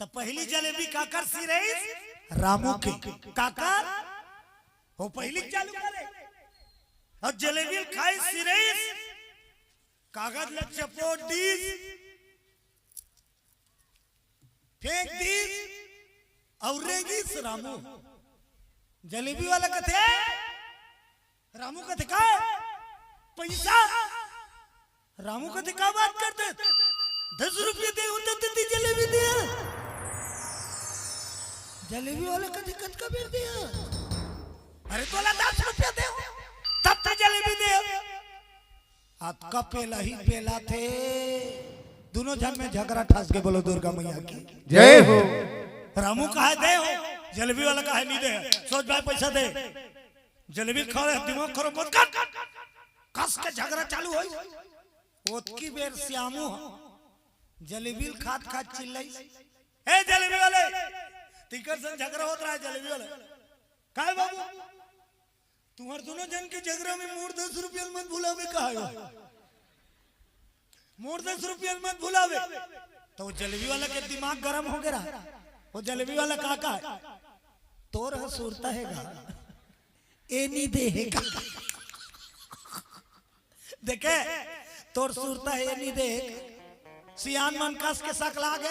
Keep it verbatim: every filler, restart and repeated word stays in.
त पहिली जलेबी काकर सिरइस? रामू के। काकर? हो पहिली चालू करे। अउ जलेबी ल खाइस सिरइस, कागज ल चपोट दिस, फेंक दिस, अउ रेंगिस रामू। जलेबी वाला कथे, रामू कथे का? पइसा? रामू कथे का बात करते? दस रुपया दे होते त जलेबी दे। जलेबी वाला कथे कतका बेर दे? अरे तोला दस रुपया दे, तब त जलेबी दे। अतका पेला ही पेला थे। दुनों झन में झगरा ठास के बोलो दुर्गा मैया की। जय हो। रामू कहे दे हो, जलेबी वाला कहे नहीं दे। सोच भाई पइसा दे। जलेबी खा रहे, दिमाग खराब मत कर। कस के झगरा चालू होइस। ओतकी बेर श्यामू ह जलेबी ल खात खात चिल्लाइस, "ए जलेबी वाले!" तिकर संग झगरा होत रहा जलेबी वाले। "काय बाबू, तुम्हर दुनों झन के झगरा में मोर दस रुपया ल मत भुलावे कहा हो? मोर दस रुपया ल मत भुलावे।" त वो जलेबी वाला के दिमाग गरम हो गे रहा। वो जलेबी वाला का कहा, "तोर ह सुरता हे गा, ए नी दे हे का?" देखे, तोर सुरता हे, ए नी दे हे। सियान मन कस के सकला गे,